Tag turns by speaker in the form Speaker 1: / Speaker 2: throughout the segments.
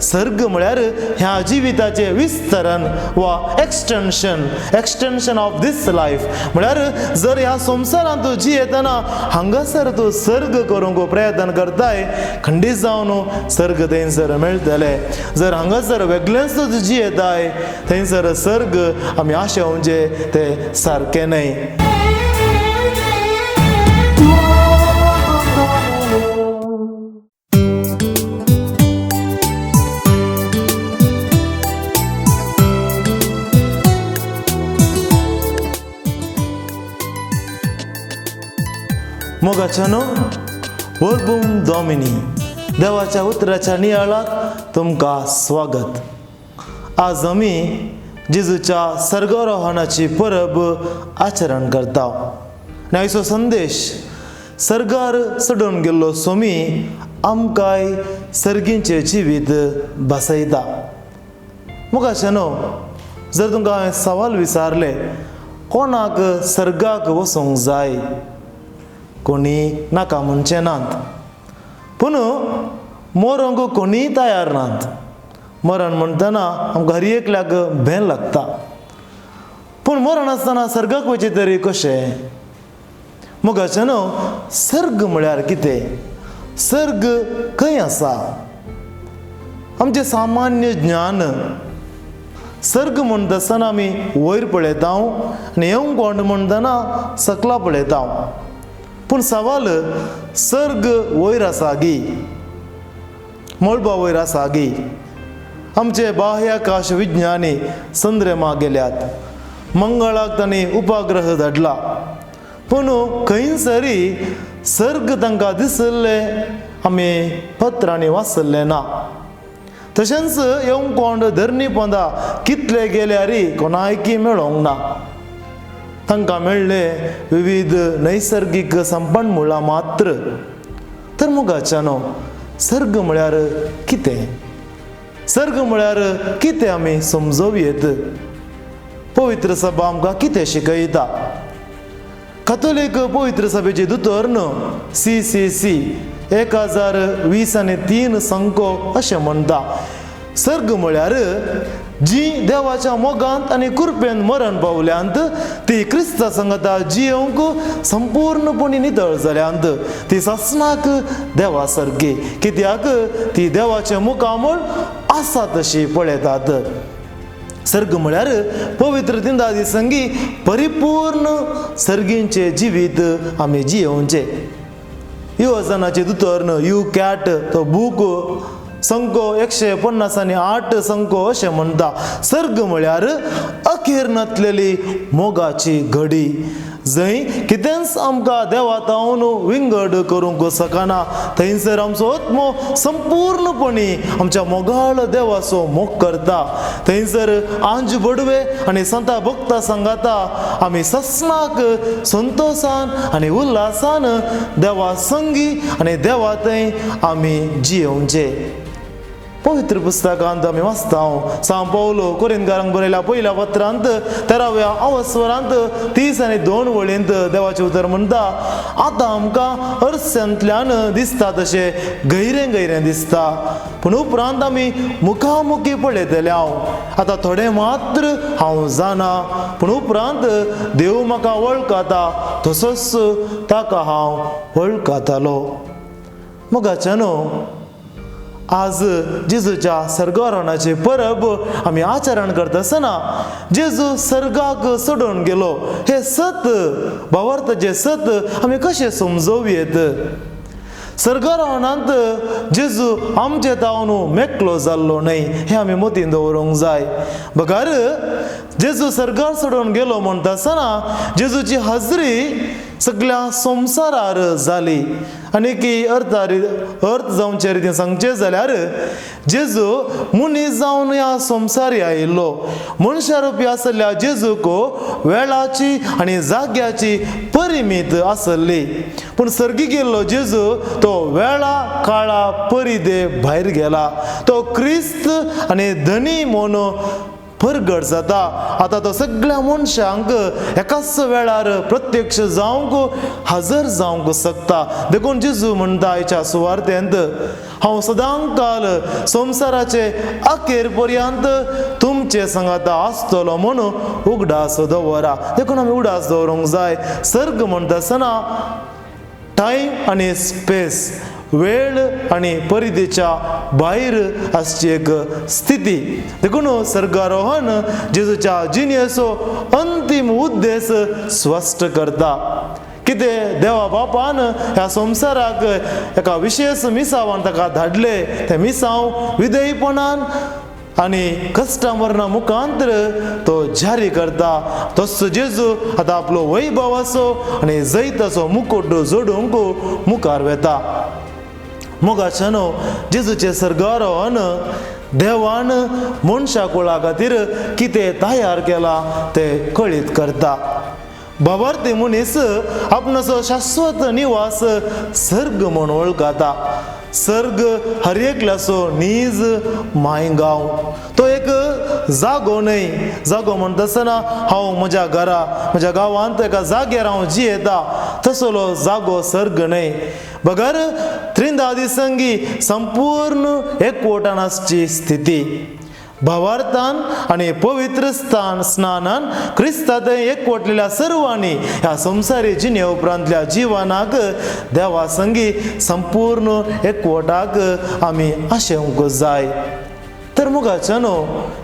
Speaker 1: सर्ग म्हळ्यार ह्या जिविताचें विस्तरण वा extension, extension of this life. म्हळ्यार जर ह्या संवसारांत तूं जियेतना हांगासर तूं सर्ग करूंक प्रयत्न करताय, खंडीत जावन सर्ग थंयसर मेळटलें. जर हांगासर वेगळेंच तूं जियेताय, थंयसर सर्ग आमी आशेवचें तें सारकें न्हय. मोगाच्यानो, वरबूम डॉमिनी, देवाच्या उतराच्या नियाळात तुमकां स्वागत. आज आमी जेजूच्या सर्गारोहणाची परब आचरण करता आनी आयचो संदेश, सर्गार चडून गेल्लो स्वामी आमकांय सर्गींचें जिवीत भासयता. मोगाच्यानो, जर तुमकां हांवें सवाल विचारलें, कोणाक सर्गाक वचूंक जाय, कोणी नाका म्हणचे नात. पूण मरोंक कोणीय तयार नात. मरण म्हणटना आमकां हर एकल्याक भें लागता. पूण मरण आसतना सर्गाक वयचें तरी कशें? मोगाच्यानो, सर्ग म्हळ्यार कितें? सर्ग खंय आसा? आमचें सामान्य ज्ञान, सर्ग म्हणटा आसतना आमी वयर पळयता आनी येवकोंड म्हणटना सकला पळयता. पूण सवाल, सर्ग वयर आसा गी, मळबा वयर आसा गी? आमचे बाह्याकाश विज्ञानी चंद्रमा गेल्यात, मंगळाक तांणी उपग्रह धाडला, पूण खंयसरी सर्ग तांकां दिसलें आमी पत्रांनी वाचल्लें ना. तशेंच येवकोंड धरणी पोंदा कितले गेल्यार कोणायकी मेळोंक ना. तांकां मेळ्ळे विविध नैसर्गीक संपन्मुळां मात्र. तर मोगाच्यानो, सर्ग म्हळ्यार कितें? सर्ग म्हळ्यार कितें आमी समजोवयेत? पवित्र सभा आमकां कितें शिकयता? कथोलीक पवित्र सभेची दोतोर CCC 1020 आनी 3 संको अशें म्हणटा, सर्ग म्हळ्यार जी देवाच्या मोगांत आनी कृपेन मरण पावल्यांत, ती क्रिस्ता संगता जियोंक संपूर्णपणी नितळ जाल्यांत, ती सासणाक देवा सारकी, कित्याक ती देवाचें मुखामळ आसा तशी पळयतात. सर्ग म्हळ्यार पवित्र तिंदादी संगी परिपूर्ण सर्गींचें जिवीत आमी जियोवचें. युवजनाचे दोतोर you cat तो बूक संको 150 आनी 8 संको अशें म्हणटा, सर्ग म्हळ्यार अखेर नातलेली मोगाची घडी, जंय कितेंच आमकां देवा तावन विंगड करूंक शकना. थंयसर आमचो आत्मो संपूर्णपणी आमच्या मोगाळ देवाचो मोग करता. थंयसर आंज बडवे आनी संता भक्ता सांगाता आमी ससनाक संतोशान आनी उल्हासान देवा संगी आनी देवा थंय आमी जियोवचे. पवित्र पुस्तकांत आमी वाचता, सांव पावलो कोरिंदकारांक बरयल्या पयल्या पत्रांत 13व्या अवस्वरांत 30 आनी 2 वळींत देवाचें उतर म्हणटा, आतां आमकां अरस्यांतल्यान दिसता तशें गैरें गैरें दिसता, पूण उपरांत आमी मुखामुखी पळयतले. हांव आतां थोडें मात्र हांव जाणा, पूण उपरांत देव म्हाका वळखता तसोच ताका हांव वळखतालो. मोगाच्यानो, आज जेजूच्या सर्गारोहणाची परब आमी आचरण करता आसतना जेजू सर्गाक चडोवन गेलो हे सत, भावार्थाचें सत आमी कशें समजोवयेत? सर्गारोहणांत जेजू आमचे तावन मेकलो जाल्लो न्हय, हें आमी मतीन दवरूंक जाय. बगर जेजू सर्गार चडोवन गेलो म्हणटा आसतना जेजूची हाजरी सगळ्या संवसारार जाली. आनी की अर्थार अर्थ जावचे रितीन सांगचें जाल्यार, जेजू मनीस जावन ह्या संवसारी आयिल्लो. मनशा रुपी आसल्या जेजूक वेळाची आनी जाग्याची परिमीत आसली, पूण सर्गी गेल्लो जेजू तो वेळा काळा परिदे भायर गेला. तो क्रिस्त आनी धनी म्हूण परगट जाता. आतां तो सगळ्या मनशांक एकाच वेळार प्रत्यक्ष जावंक, हजर जावंक शकता. देखून जेजू म्हणटा आयच्या सुवार्तेंत, हांव सदांकाल संवसाराचे अखेर पर्यंत तुमचे संगाता आसतलो म्हणून उगडास दवरा. देखून आमी उगडास दवरूंक जाय. सर्ग म्हणटा आसतना टायम आनी स्पेस, वेळ आनी परिधीच्या भायर आसची एक स्थिती. देखून सर्गारोहण जेजूच्या जिणेचो अंतीम उद्देश स्पश्ट करता. कितें देवा बापान ह्या संवसाराक एका विशेश मिसावान ताका धाडले, तें मिसांव विधेयपणान आनी कश्टा मरणा मुखांतर तो जारी करता. तसो जेजू आतां आपलो वैभवाचो आनी जैताचो मुकुट जोडूंक मुखार वेता. मोगाच्यानो, जेजूचें सर्गारोहण देवान मनशा कुळा खातीर कितें तयार केलां तें कळीत करता. भावार्थी मनीस आपणाचो शाश्वत निवास सर्ग म्हूण वळखता. सर्ग हर एकल्याचो नीज मायगांव. तो एक जागो न्हय. जागो म्हणटा आसतना हांव म्हज्या घरा, म्हज्या गांवांत एका जाग्यार हांव जियेता तसलो जागो सर्ग न्हय, बगर त्रिंदादी संगी संपूर्ण एकवटान आसची स्थिती. भावार्थान आनी पवित्र स्थान स्नानान क्रिस्ता थंय एकवटलेल्या सर्वांनी ह्या संवसारी जिणे उपरांतल्या जिवनाक देवा संगी संपूर्ण एकवटाक आमी आशेवंक जाय. तर मोगाच्यानो,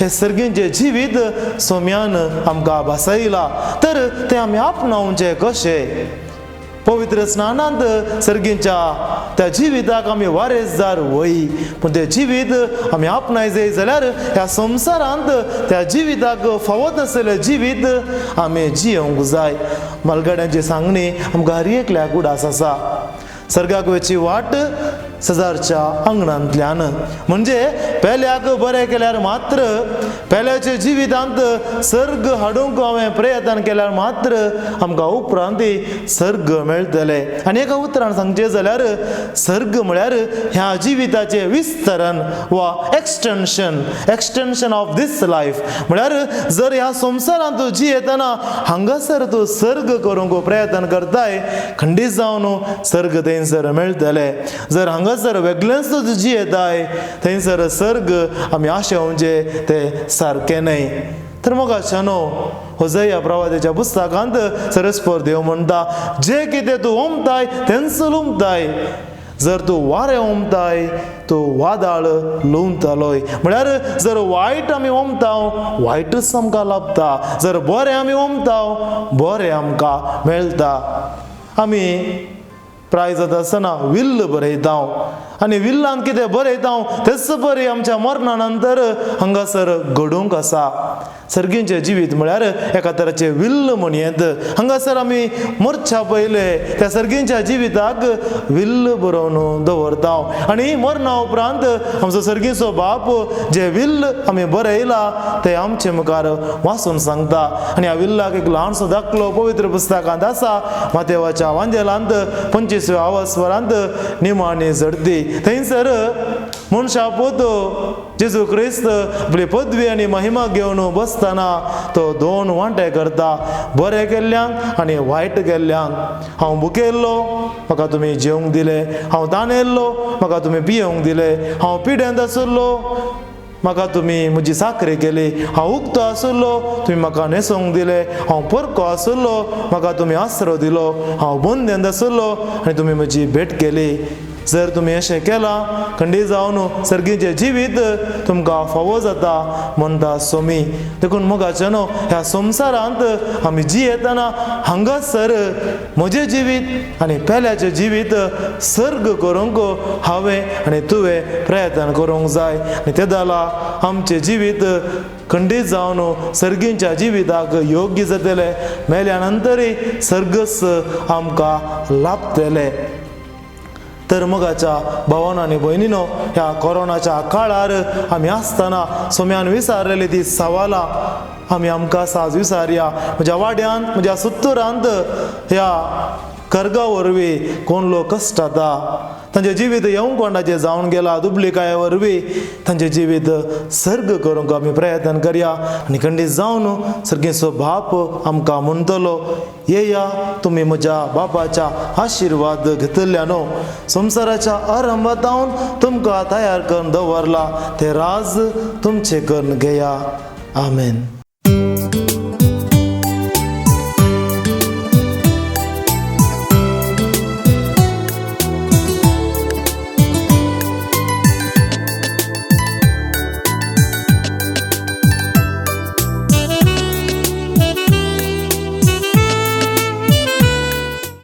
Speaker 1: हे सर्गींचें जिवीत सोम्यान आमकां भासयलां, तर तें आमी आपणावचें कशें? पवित्र स्नानांत सर्गींच्या त्या जिविताक आमी वारेसदार वय, पूण तें जिवीत आमी आपणाय जाय जाल्यार ह्या संवसारांत त्या जिविताक फावो आसलें जिवीत आमी जियोवंक जाय. मालगाड्यांची सांगणी आमकां हर एकल्याक उडास आसा. सर्गाक वचची वाट सजारच्या आंगणांतल्यान, म्हणजे पेल्याक बरें केल्यार मात्र, पेल्याच्या जिवितांत सर्ग हाडूंक हांवें प्रयत्न केल्यार मात्र आमकां उपरांत सर्ग मेळटले. आनी एका उतरान सांगचें जाल्यार सर्ग म्हळ्यार ह्या जिविताचें विस्तरण वा extension, extension of this life. म्हळ्यार जर ह्या संवसारांत तूं जियेतना हांगासर तूं सर्ग करूंक प्रयत्न करताय, खंडीत जावन सर्ग थंयसर मेळटले. जर हांगासर वेगळेंच तूं जियेताय, थंयसर सर्ग आमी आशेवचें तें सारकें न्हय. तर मोगाच्यानो, होजया प्रवादाच्या पुस्तकांत सरस्पर देव म्हणटा, जे कितें तूं ओमताय तेंच लुमताय. जर तूं वारें ओमताय, तूं वादाळ लुवतलोय. म्हळ्यार जर वायट आमी ओमता, वायटच आमकां लाभता. जर बरें आमी ओमता, बरें आमकां मेळटा. आमी प्राय जाता आसतना विल्ल बरयता आनी विल्लान कितें बरयता तेच बरी आमच्या मरणा नंतर हांगासर घडूंक आसा. सर्गींचें जिवीत म्हळ्यार एका तराचें विल्ल म्हणयेत. हांगासर आमी मरच्या पयले त्या सर्गींच्या जिविताक विल्ल बरोवन दवरता आनी मरणा उपरांत आमचो सर्गीचो बाप जे विल्ल आमी बरयला ते आमचे मुखार वाचून सांगता. आनी ह्या विल्लाक एक ल्हानसो दाखलो पवित्र पुस्तकांत आसा. मातेवाच्या वांदेलांत 25व्या आवस्वरांत निमाणी झडती, थंयसर मनशा पूत जेजू क्रिस्त आपली पदवी आनी महिमा घेवन बसतना तो दोन वांटे करता, बरें केल्ल्यांक आनी वायट केल्ल्यांक. हांव भुकेल्लो, म्हाका तुमी जेवंक दिलें. हांव ताणेल्लो, म्हाका तुमी पियोवंक दिलें. हांव पिड्यांत आसलो, म्हाका तुमी म्हजी साकरी केली. हांव उक्तो आसलो, तुमी म्हाका न्हेसोवंक दिलें. हांव परको आसलो, म्हाका तुमी आसरो दिलो. हांव बंद्यांत आसलो आनी तुमी म्हजी भेट केली. जर तुमी अशें केलां, खंडीत जावन सर्गीचें जिवीत तुमकां फावो जाता म्हणटा सोमी. देखून मोगाचे न्हू, ह्या संवसारांत आमी जियेतना हांगासर म्हजें जिवीत आनी पेल्याचें जिवीत सर्ग करूंक हांवें आनी तुवें प्रयत्न करूंक जाय आनी ते दाला आमचें जिवीत खंडीत जावन सर्गींच्या जिविताक योग्य जातलें. मेल्या नंतरय सर्गस आमकां लाभतलें. तर मोगाच्या भावान आनी भयणीनो, ह्या कोरोनाच्या काळार आमी आसतना सोम्यान विचारलेली ती सवालां आमी आमकां साज विचारया. म्हज्या वाड्यांत, म्हज्या सुत्तुरांत ह्या कर्गा वरवीं कोण लोक कश्टाता? तांचें जिवीत येवकोंडाचें जावन गेलां. दुबलिकाये वरवीं तांचें जिवीत सर्ग करूंक आमी प्रयत्न करया आनी खंडीत जावन सर्गेचो बाप आमकां म्हणटलो, येया तुमी म्हज्या बापाच्या आशिर्वाद घेतल्या न्हू, संवसाराच्या आरंभातावन तुमकां तयार करून दवरला ते राज तुमचें करून घेया. आमेन.